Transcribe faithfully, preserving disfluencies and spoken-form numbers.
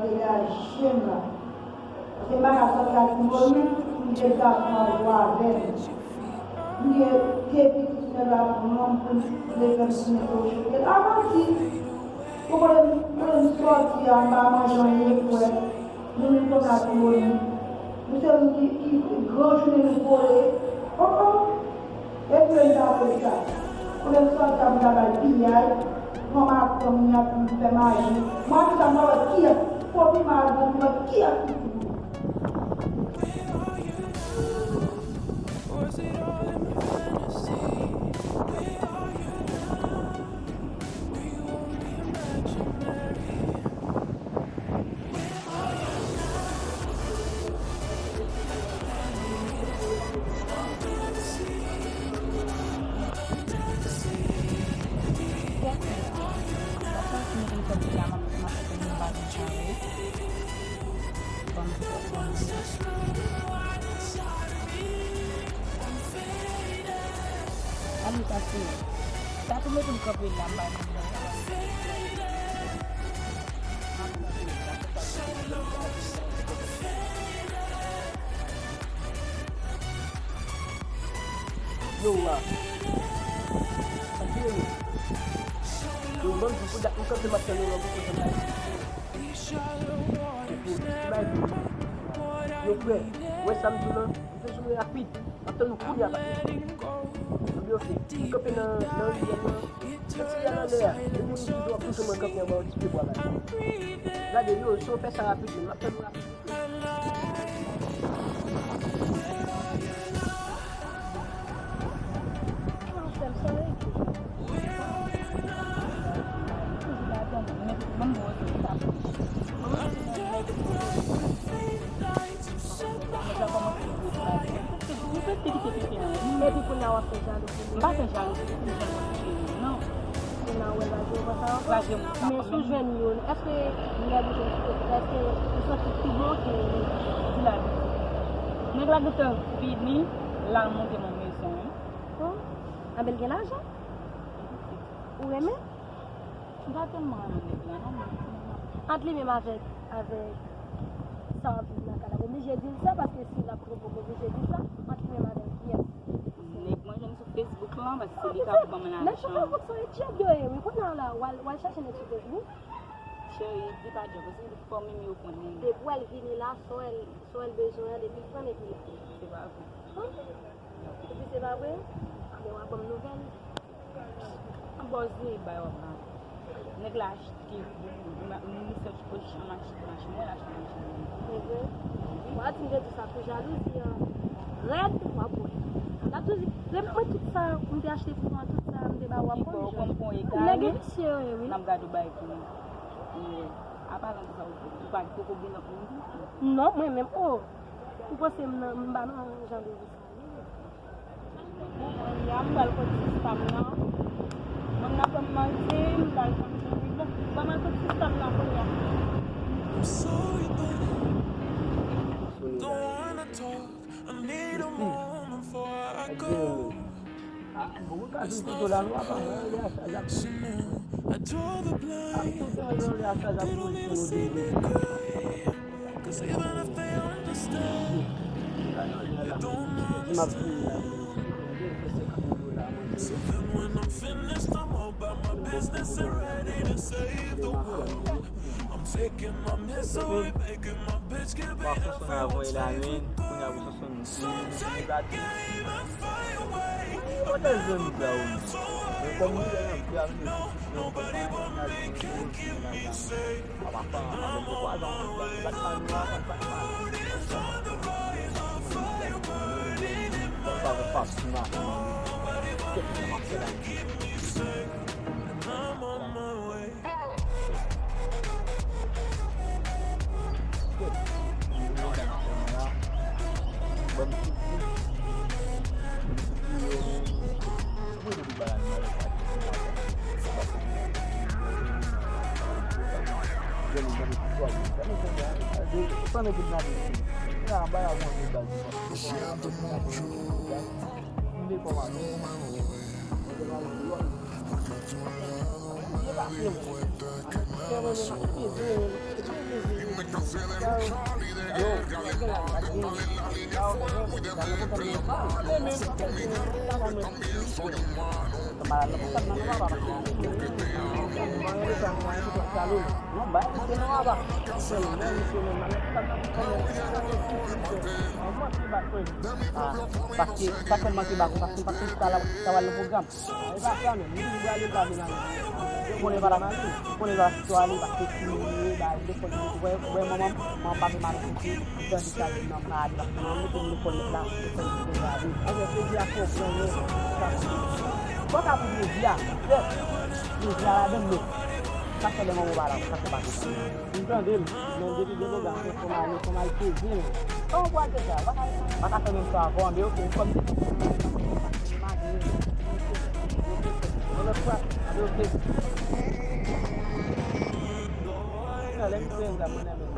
Degaje m la. Se bagay sa ki Latibonit, m te gason an jwe avè m. M gen de pitit sou tèt la pou mwen, pou m leve m pou mete yo choke. A manti! Ou konnen, konnen m sòti a, m pa manje anyen, frè. Nou menm konn Latibonit. Nou se moun ki, ki gran jounen nou kole. Oh, oh! Epi yo t ap fè sa. Kote m sòti a pou ta bay piyay, pran maton m nan pou m fè maji. Mwen menm sa mwen wè kiyès. Kopi maji pou mwen kiyès ki pou. Ann pase. Sa tou mete m kanpe la, m bay moun nan. Yo, wa. Sa ki rele? Yo, ban m di pou dat m kanpe m ap tann yo nan bouko sa la. Yo, prè. Wè sa m di w lan? M te sou rapid. M ap tann nou kounye a, papi. Oubyen, oke. M kanpe nan, nan rivyè nan. Nan ti rivyè nan lè a. Depi m di w ap touche mwen kanpe anba yon ti pyebwa la. Gade, yo, si w fè sa rapid, men m ap tann nou rapid. Epi kounye a w ap fè jalouzi. M pa fè jalouzi, m fè jalouzi pou cheri, non. Kounye a w wè l pa jwe konsa ankò. Men si w jwenn youn, èske nèg ou jwenn, èske ou santi l pi bon ke nèg la? Nèg la gentan vini, l al monte nan mezon. Oh, anben l gen lajan? Ou renmen? M pa tèlman renmen nèg la non, men. Ant li menm avèk, avèk sa w ap viv nan kay la, w oblije di l sa, paske si l ap repo, w oblije di l sa, ant li menm avèk kiyès? Nèg mwen jwenn sou Facebook lan, paske se li k ap ban m lajan. Nèg sou Facebook sa e djòb yo ye, wi. Kounye a la, w al, w al chache nèg sou Facebook. Cheri, di pa djòb, paske li fò menm yo konnen. Depi w wè l vini la, sa w wè l, sa w wè l bezwen an, depi l pran, epi la. Se pa vre. Epi se pa vre? Anben w a ban m nouvèl. An bòz li bay w ap gade. Nèg la achte, m, m, m, m sèch pozisyon m achte machin, mwen l achte machin. Mwen vre? Mwen di m te di sa pou jalouzi an rèd, w ap wè. L ap toujou di, mwen tout sa, m te achte pou mwen, tout sa, m te ba w ap konn jwenn. Nèg visye yo ye, wi. N ap gade w bay pou mwen. Apalan de sa, ou pa poko gen lòt moun tou? Non, mwen menm, oh. Ou panse m nan, m pa nan jan de vi sa? Kounye a, m pral kot sista m nan. Moun nan ban m manti, m pral tann Jean-Louis. Bon, ban m al kot sista m nan kounye a. Don't wanna talk, I need a moment before I go. Bon, ou ka vin pito la, nou ap anlè a sa, ap tout anlè a sa, ap tout anlè a sa, ap tout anlè a sa. Mwen fè son avoye la, men kounye a pou son son. Mwen te jwenn bra ou. Men kòm mwen te nan bra ou, mwen te nan bra ou. Papa, papa, mwen te kwa zan, mwen te bat pa nou a, bat pa nou a. Papa, papa, papa. Paske sa sèlman ki ba kontak, se paske sa la, sa va nan pwogram. E pa sa menm, li vin prale pa vin ale. Ou konnen pa la, ou konnen pa la sitwa li, paske si li ye, ba, li fò li wè, wè manman, manman pa vin ale soti, li tande sa di nan pa ale, paske manman mete l lekòl nèt la, lekòl li vin ale. Anben, plezi a konprann, men, sa, fò ka pou plezi a, frè, plezi a ladan l, men, sa fè lè manman pa la, sa fè pa konprann. M tande l, men depi gen pwogram, fò m ale, fò m al peze, men. Kòman pou al peze a? Ou pa ka, pa ka fè menm sa ankò, anben, oke, kòm. Yon lòt fwa, anben, oke. Nan lè m peze a, mwen, anben,